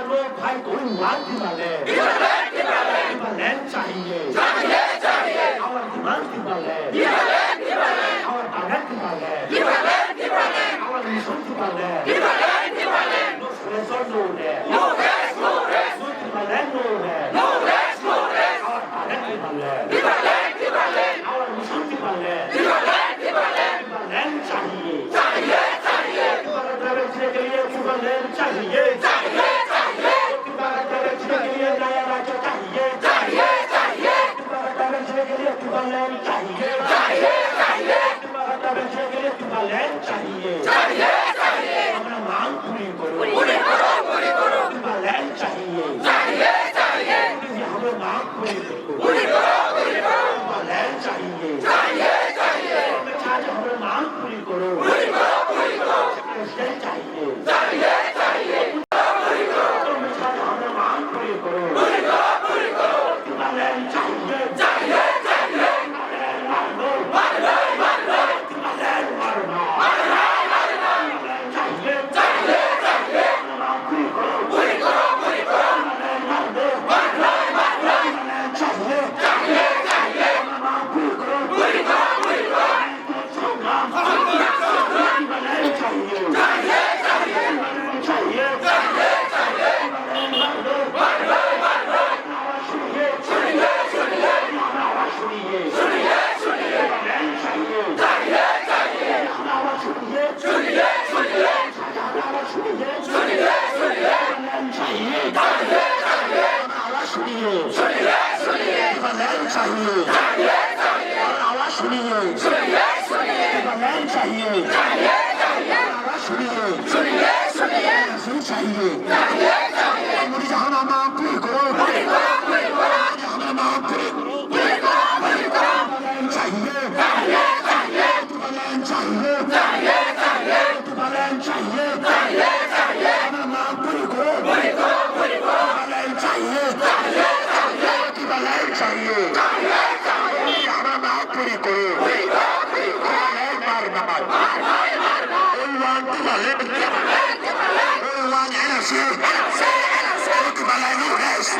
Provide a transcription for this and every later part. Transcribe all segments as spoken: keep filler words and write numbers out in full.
Lord, bhai, we want Tipraland. Tipraland, Tipraland. Tipraland chahiye. Chahiye, chahiye. Our demand Tipraland. Tipraland, Tipraland. Our demand Tipraland. Tipraland, Tipraland. Our mission Tipraland. Tipraland, Tipraland. No surrender, no rest. No rest, no rest. No Tipraland, no rest. No rest, no rest. Our demand Tipraland. Tipraland, Tipraland. Our mission Tipraland. Tipraland, Tipraland. Tipraland chahiye. Chahiye, chahiye. Tipraland, Tipraland ke liye Tipraland chahiye. Chahiye, chahiye. Tipraland, Tipraland ke liye naya rajya chahiye. Chahiye, chahiye. Tipraland, Tipraland ke liye Tipraland chahiye. Chahiye, chahiye. Tipraland, Tipraland ke liye Tipraland chahiye. Chahiye, chahiye. Hamari mang puri karo. Puri karo, puri karo. Tipraland chahiye. Chahiye, chahiye. Hamari mang puri karo. Puri karo, puri karo. Tipraland chahiye. Chahiye, chahiye. Hamari mang puri karo. Puri karo, puri karo. President chahiye. Chahiye, chahiye. Puri karo, puri karo. Hamari mang puri karo. Puri karo, puri karo. Tipraland chahiye. Chahiye, chahiye. Tipraland marlo. Marlo, marlo. Tipraland marlo. Marlo, marlo. Tipraland chahiye. Chahiye, chahiye. Hamari mang puri karo. Puri karo, puri karo. Tipraland marlo. Marlo, marlo. Tipraland chahiye. Chahiye, chahiye. Hamari mang puri karo. Puri karo, puri karo. आवाज सुनिए। सुनिए, सुनिए। आवाज सुनिए। सुनिए, सुनिए। सुनिए, सुनिए। सुनिए, सुनिए। सुनिए, सुनिए। मुझे हमारा माफ पूरी करो। पूरी करो, पूरी करो। मुझे हमारा माफ पूरी करो। पूरी करो, पूरी करो। चाहिए। चाहिए, चाहिए। चाहिए। चाहिए, चाहिए। चाहिए, चाहिए। हमारा माफ पूरी करो। पूरी करो, पूरी करो। चाहिए। चाहिए, चाहिए। चाहिए। चाहिए, चाहिए। हमारा माफ पूरी करो। पूरी करो, पूरी करो। मार, मार, मार। We want Tipraland. We want N R C. Tipraland, no rest.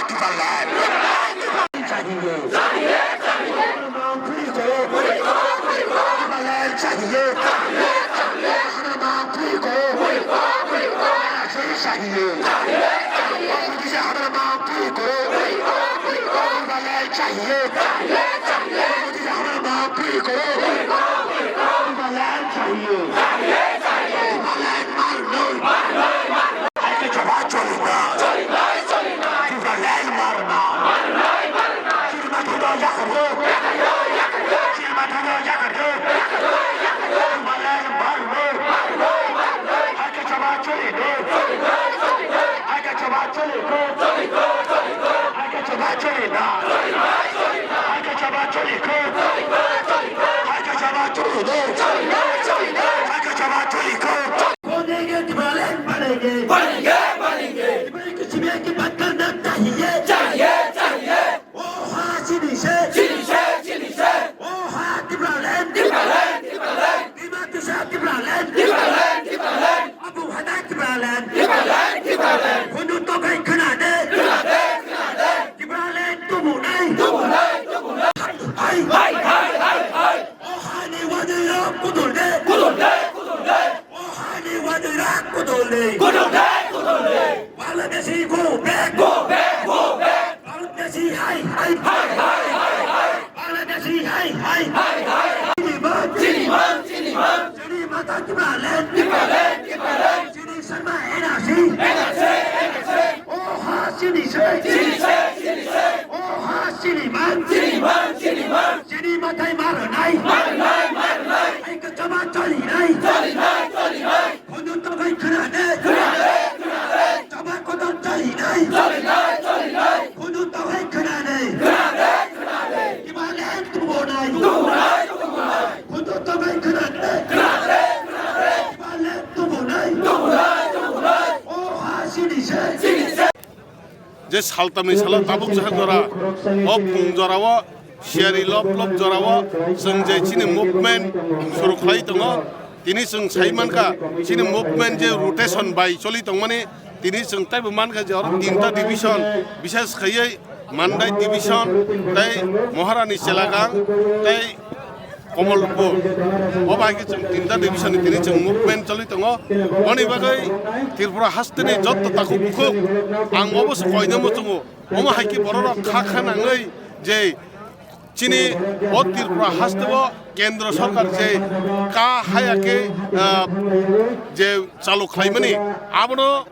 Tipraland. चाहिए। चाहिए, चाहिए। मांग पूरी करो। पूरी करो, पूरी करो। Tipraland चाहिए। चाहिए, चाहिए। मांग पूरी करो। पूरी करो, पूरी करो। चाहिए। चाहिए, चाहिए। मोदी जी हमारा मांग पूरी करो। पूरी करो, पूरी करो। Tipraland चाहिए। चाहिए, चाहिए। मोदी जी हमारा मांग पूरी करो। पूरी करो, पूरी करो। Tipraland चाहिए। चाहिए, चाहिए। Tipraland मार लो। मार लो, मार लो। Aike chaba choli na. Choli na, choli na. Tipraland mar na. Mar na, mar na. Chilma thodo yakar do. Yakar do, yakar do. Chilma thodo yakar do. Yakar do, yakar do. Tipraland mar na. Mar na, mar na. Aike chaba choli na. Choli na, choli na. Aike chaba choli na. Choli na, choli na. Aike chaba choli na. Choli na, choli na. Aike chaba choli na. Choli na, choli na. Aike chaba choli na. Choli na, choli na. Aike chaba choli na. Bonenge Tipraland banenge. Banenge, banenge. Tipraland ki sibya ki baat karna chahiye. Chahiye, chahiye. O ha chini se. Chini se, chini se. O ha Tipraland. Tipraland, Tipraland. Dima kisa Tipraland. Tipraland, Tipraland. Abu hada Tipraland. Tipraland, Tipraland. Hundu tokai khna de. Khna de, khna de. Tipraland tubu nai. Tubu nai, tubu nai. Hai, hai, hai, hai, hai. O hani wadi rok kudul de. Kudul de, kudul de. O hani wadi rok kudul de. Kudul de, kudul de. Bangladeshi go back. Go back, go back. Bangladeshi hai, hai. Hai, hai, hai, hai. Bangladeshi hai, hai. Hai, hai, hai. Chini man. Chini man, chini man. Chini mata Tipraland. Tipraland, Tipraland. Chini Sharma N R C. N R C, N R C. O ha chini se. Chini se, chini se. O ha chini man. Chini man, chini man. Chini matai mar nai. Mar nai, mar nai. Aike chaba choli nai. Choli nai, choli nai. Hundu tokai khna de. Khna de, khna de. Chaba kotor choli nai. Choli nai, choli nai. Hundu tokai khna de. Khna de, khna de. Tipraland tubu nai. Tubu nai, tubu nai. Hundu tokai khna de. Khna de, khna de. Tipraland tubu nai. Tubu nai, tubu nai. O ha chini se. Chini se. Je saltamni salo tabuk jahak jora, o pung jorao, siyari lop lop jorao, chwng je chini movement suru khlai tongo, Tini chwng sai mankha, chini movement je rotation bai choli tongmani, tini chwng taibo mankha je oro tinta division, bishes khaiwi Mandai division, tei Maharani Chelagang, tei Komolpur. O bai khe chwng tinta division ni tini chwng movement choli tongo. Boni bagwi Tripura hasteni jotto takhuk bukhuk ang obo se koina muchungo. Omo hai khe bororok kha kha nangwi je chini o Tripura hasteo Kendra Sarkar je ka haya khe, ah, je chalu khlaimani, abono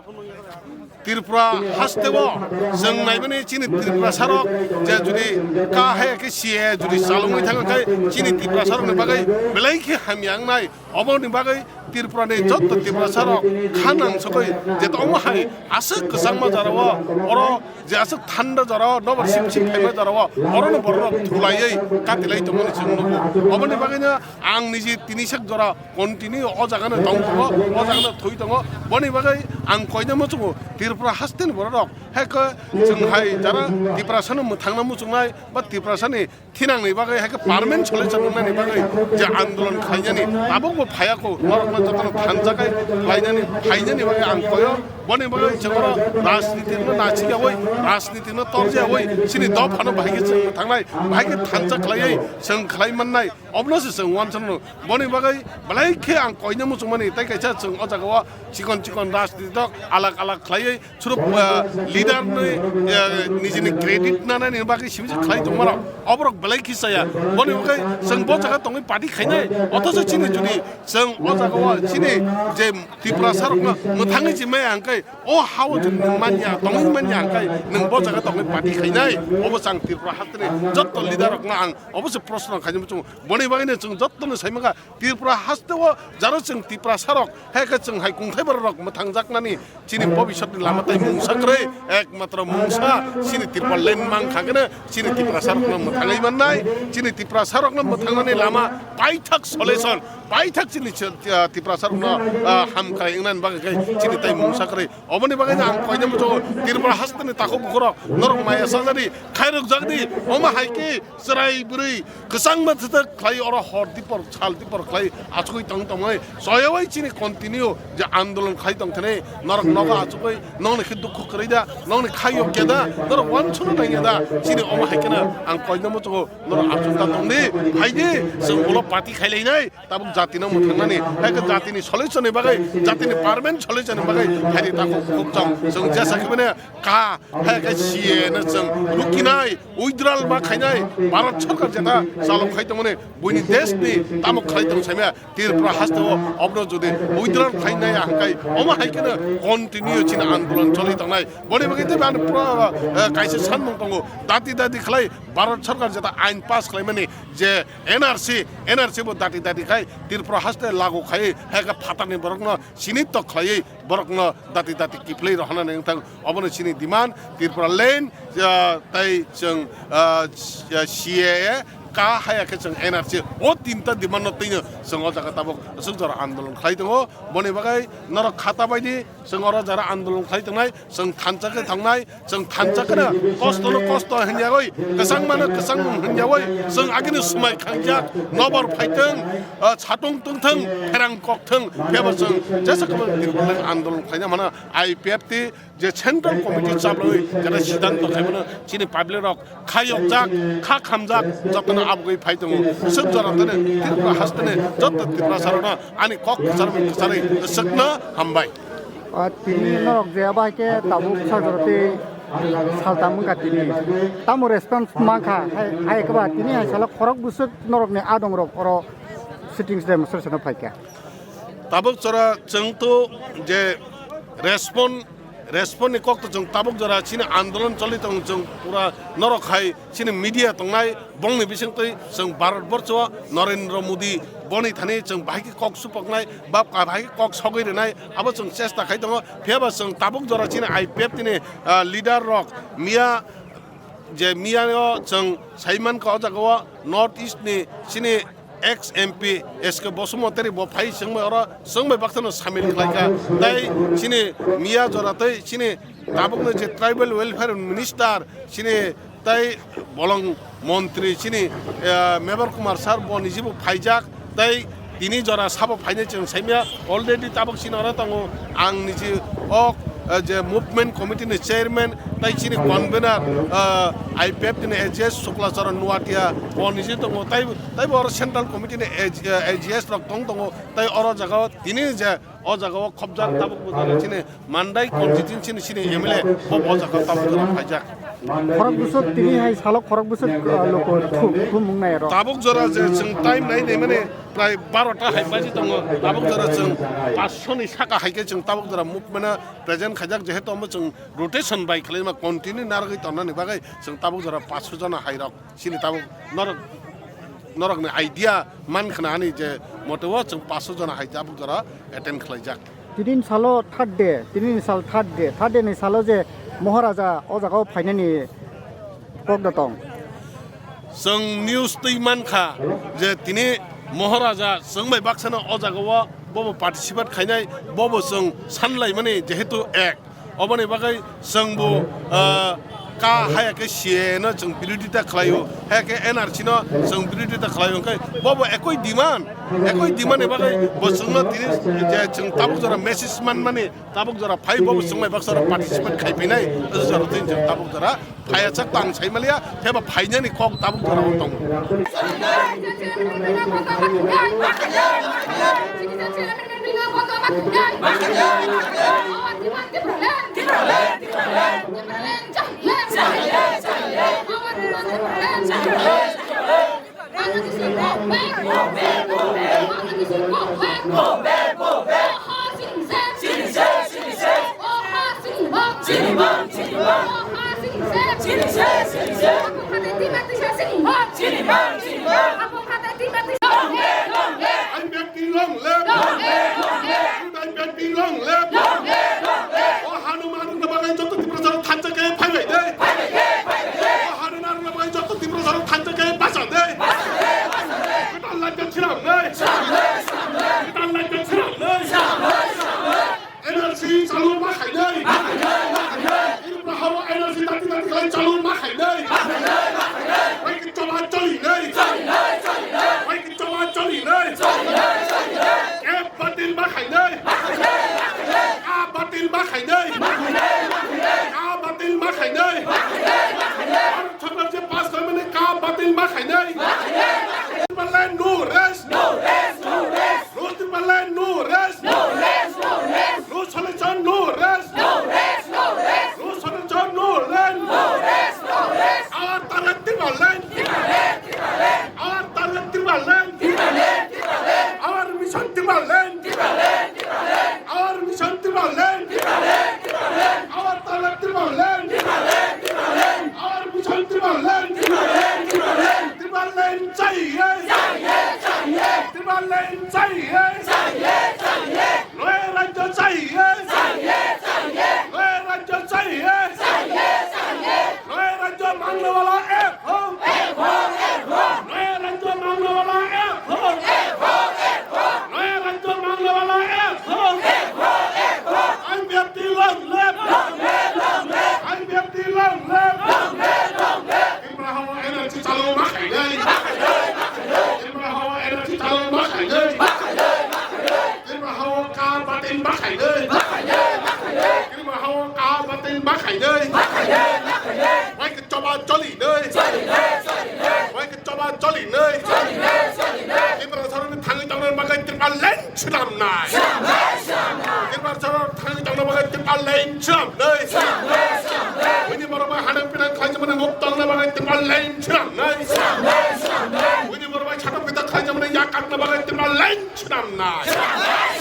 Tripura hasteo chwng naimani chini Tripura sarok je jodi ka haya khe C A A jodi chalungwi thangkha khe chini Tripura sarokni bagwi belai khe hamya wngnai. Oboni bagwi Tripura ni jotto Tripura sarok kha nangsogwi je tongma hai aswk kwchangma jorao, oro je aswk thanda jorao, nobar sip sip phaima jorao, orono bororok thulaiwi katilai tongmani chwng nugo. Oboni bagwino ang niji tini sak jora continue o jagano tong tongo, o jagano thwi tongo. Boni bagwi ang koina muchungo Tripura hasteni bororok, hai khe chwng hai jara Tiprasano mwthangna muchungnai ba Tiprasani thinangni bagwi, hai khe permanent solution wngnani bagwi je andolon khlainani tabukbo phaiya kho, norokno jotono thansa khai khlainani, phainani bagwi ang koyo. Boni bagwi chwng oro rajniti no nachikyawoi, rajniti no torjayawi, chini dophano bahai khe chwng thangnai, bahai khe thansa khlaiwi chwng khlai mannai, obono se chwng uansukno. Boni bagwi belai khe ang koina muchungmani, tei kaisa chwng o jagao chikon chikon rajniti dok alak alak khlaiwi, Chwrwp, ah, leader ni, ah, nijini credit nanani bagwi simi se khlai tongmano. Oborok belai khe chaya. Boni bagwi chwng bo jaga tongwi party khainai. Othocho chini jodi chwng o jaga o chini je Tiprasa rokno mwthangwi je maya hwnkhe, o ha o jodi nwng manya, tongwi manya hwnkhe nwng bo jaga tongwi party khainai. Obo chang Tripura hasteni jotto leader rokno ang obo se proshno khainai muchungo. Boni bagwino chwng jottono sai mankha Tripura hasteo jaro chwng Tiprasa rok, hai khe chwng hai kungthai borok rok mwthangjaknani chini bobisotni lama tei mungsa kwrwi, ekmatro mungsa chini Tripura land mankha khe chini Tiprasa rokno mwthangwi mannai, chini Tiprasa rokno mwthangnani lama paithak solution, paithak chini, ah, Tiprasa rokno, ah, hamkrai wngnani bagwi khe chini tei mungsa kwrwi. Oboni bagwi ang koina muchungo Tripura hasteni takhuk bukhurok norok maya sajadi khairok jakdi, omo hai khe chwrai bwrwi kwchangma thwthwk khlai oro hor dipor sal dipor khlai achugwi tong tongmani soyawai chini continue je andolon khlai tong thani norok nogo achugwi nongni khe dukhu kwrwi da, nongni khaio keda, norok uansukna nangya da, chini omo hai kheno ang koina muchungo norok achuk ta tongdi, phaidi chwng ulo party khailainai. Tabuk jatino mwthangnani, hai khe jatini solution ni bagwi, jatini permanent solution ni bagwi, hai di takhuk khukchang. Chwng jesa khe mane ka, hai khe C A A no chwng rukinai, withdrawal ma khainai, Bharat Sarkar jeta chalok khai tongmani, buini desh ni tamo khlai tong saimaya, Tripura haste o obno jodi withdrawal khlainai hwnkhe, omo hai kheno continue chini andolon choli tongnai. Boni bagwi tei ani pura, eh, kaisa sanmung tongo, dati dati khlai Bharat Sarkar jeta ain pass khlaimani, je N R C, N R C bo dati dati khai Tripura haste lagu khai, hai khe phatarni borokno sinito khlaiwi borokno dati dati kiphilwi rohornani wngthang. Obono chini demand, Tripura land, ah, tei chwng, ah, C A A ka haya khe chwng N R C, o tinta demand no twino chwng o jaga tabuk aswk jora andolon khlai tongo. Boni bagwi norok khata baidi chwng oro jara andolon khlai tongnai, chwng thansa khe thangnai, chwng thansa kheno kosto no kosto hinjagwi, kwchang mano kwchang hinjagwi, chwng agini swmai khangjak, nobor phaithwng, ah, satung tungthwng, pherang kokthwng, phiyaba chwng jesa kwbang Tripura andolon khlaina mano I P F T je Central Committee chaplwi jeta siddhanto khaimano chini public rok khayokjak, kha khamjak, jotono abugwi phai tongo. Swk jora tene Tripura hastene joto Tripura sarokno ani kok kwcharmung kwcharwi swkno hambai. O tini norok je bai khe tabuk sajoroti saltam wngkha tini. Tamo response mankha, hai, hai khe ba tini hai salo khorok bwswk norokni adongrok oro sitting demonstration-o phaikha. Tabuk jora chwng to je respond, respond ni kok to chwng tabuk jora chini andolon choli tong, chwng pura norok hai chini media tongnai, bongni bisingtwi chwng Bharat borso o Narendra Modi boni thani chwng bahai khe kok supoknai, ba bahai khe kok sogwi rwnai, abo chwng chesta khai tongo. Phiyaba chwng tabuk jora chini I P F T ni, ah, leader rok miya je miya o chwng sai mankha o jaga o North East ni chini ex M P S K Basumatary bo phai chwngbai oro chwngbai baksa no samil khlaikha. Tei chini miya jora tei chini tabukno je tribal welfare minister chini tei bolong montri chini, eh, Mebar Kumar sir bo nijibo phaijak tei Tini jora sabo phainai chwng saimya already tabuk chini oro tongo ang niji o, eh, je movement committee ni chairman tai chini convener, eh, I P F T ni A G S Sukla Charan Nuatia bo niji tongo tai, taibo oro central committee ni A G, eh, A G S rok tong tongo tai oro jaga o tini je o jaga o khobjak tabuk bo jora chini Mandai constituency ni chini M L A bo bo jaga o tabuk jora phaijak. Khorok bwswk tini hai salo khorok bwswk, uh, loko thuk thumung nai rok. Tabuk jora je chwng time nai nai mani prai barota hai baji tongo. Tabuk jora chwng paanch sho ni saka hai khe chwng tabuk jora movement present khaijak, jehetu omo chwng rotation bai khwlaima continue narwgwi tonnani bagwi chwng tabuk jora paanch sho jona hai rok. Chini tabuk norok, norokni idea man khna ani je mote o chwng paanch sho jona hai tabuk jora attend khlaijak. Tini salo third day, tini sal third day, third day ni salo je Moharaja o jaga o phainani kok da tong. Chwng news twi man kha je tini Moharaja chwng bai baksano o jaga o bobo participate khainai, bobo chwng sanlaimani jehetu ek. Oboni bagwi chwngbo, ah, ka haya khe C A A no chwng birodita khlaio, haya khe N R C no chwng birodita khlaio, hwnkhe bobo ekoi demand, ekoi demand ni bagwi bo chwngno tini je chwng tabuk jora message manmani, tabuk jora phai bobo chwng bai baksa participate khai phinai, jora tini chwng tabuk jora phaiya chak tang sai maliya, theba phainani kok tabuk jora o tongo. Long live! Long live! Long live! Long live! Long live! O Hanuman rwna bagwi joto Tiprasa rok thansa khe phaibai de. Phaibai de, phaibai de. O Hanuman rwna bagwi joto Tiprasa rok thansa khe bacha de. Bacha de, bacha de. Kwtal laijak swnam nai. Swnam nai, swnam nai. Kwtal laijak swnam nai. Swnam nai, swnam nai. N R C chalu ma khainai. Ma khainai, ma khainai. Iri bahao N R C dati dati khlai chalu ma khainai. Ma khainai, ma khainai. Bai khe choba choli nai. Choli nai, choli nai. Bai khe choba choli nai. Choli nai, choli nai. Kep batil ma khainai. Ma khainai, ma khainai. Ka batil ma khainai. Ma khainai, ma khainai. Ka batil ma khainai. Ma khainai, ma khainai. Bharat sorkar je pass khlaimani ka batil ma khainai. Ma khainai, ma khainai. Tipraland no rest. No rest, no rest. No Tipraland no rest. No rest, no rest. No solution no rest. No rest, no rest. No solution no land. No rest, no rest. Our target Tipraland. Tipraland, Tipraland. Our target Tipraland. Tipraland, Tipraland. Our mission Tipraland. Tipraland, Tipraland. Our mission Tipraland. Tipraland, Tipraland. Our target Tipraland. Tipraland, Tipraland. Our mission Tipraland. Tipraland, Tipraland. Tipraland chahiye. Chahiye, chahiye. Tipraland chahiye. Chahiye, chahiye. Noya rajya chahiye. Chahiye, chahiye. Noya rajya chahiye. Chahiye, chahiye. Noya rajya mangne wala ek ho. Ek ho, ek ho. Noya rajya mangne wala ek ho. Ek ho, ek ho. Noya rajya mangne wala ek ho. Ek ho, ek ho. I P F T long live. Long live, long live. I P F T long live. Long live, long live. Tripura hao N R C chalu ma khainai. Ma khainai, ma khainai. Tripura hao N R C chalu ma khainai. Ma khainai, ma khainai. Tripura hao ka batin ma khainai. Ma khainai, ma khainai. Tripura hao ka batin ma khainai. Ma khainai, ma khainai. Bai khe choba choli nai. Choli nai, choli nai. Bai khe choba choli nai. Choli nai, choli nai. Tripura sorokni thangwi tongna bagwi Tripura line swnam nai. Swnam nai, swnam nai. Tripura sorok thangwi tongna bagwi Tripura line swnam nai. Swnam nai, swnam nai. Buini borok bai hanang pinang khlaijak mani muk tongna bagwi Tripura line swnam nai. Swnam nai, swnam nai. Buini borok bai satok pitok khlaijak mani yak katna bagwi Tripura line swnam nai. Swnam nai,